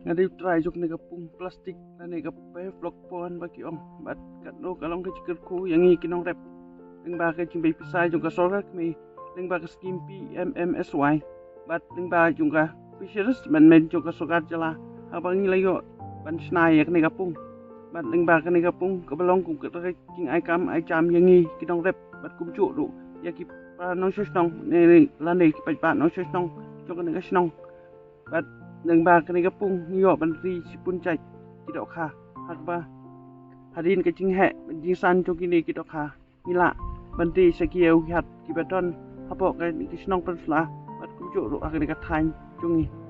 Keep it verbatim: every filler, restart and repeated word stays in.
Nga dei u trai jong kane ka pung plastik lane ka plastic block pond ba ki ong, bad katno ka long ka jingkyrkhu ïa ngi ki nongrep. Lyngba ka jingbei pisa jong ka sorkar kmie, lyngba ka skim P M M S Y, bad lyngba jong ka Fisheries Department jong ka sorkar jylla, haba ngi la ïoh ban shna ïa kane ka pung. Bad lyngba kane ka pung kaba long kum ka jingai kam ai jam ïa ngi ki nongrep, bad kumjuh ruh ïa ki para nongshong shnong ne lane ki paidbah nongshong shnong jong kane ka shnong. Bad lyngba kane ka pung ngi ïoh ban ri shibun jait ki dohkha, ha kaba hadien ka jingheh jingsan jong kine ki dohkha ngi lah ban die sha ki ïew ïat kiba don hapoh kane ka shnong Pynursla, bad kumjuh ruh ha kane ka thaiñ jong ngi.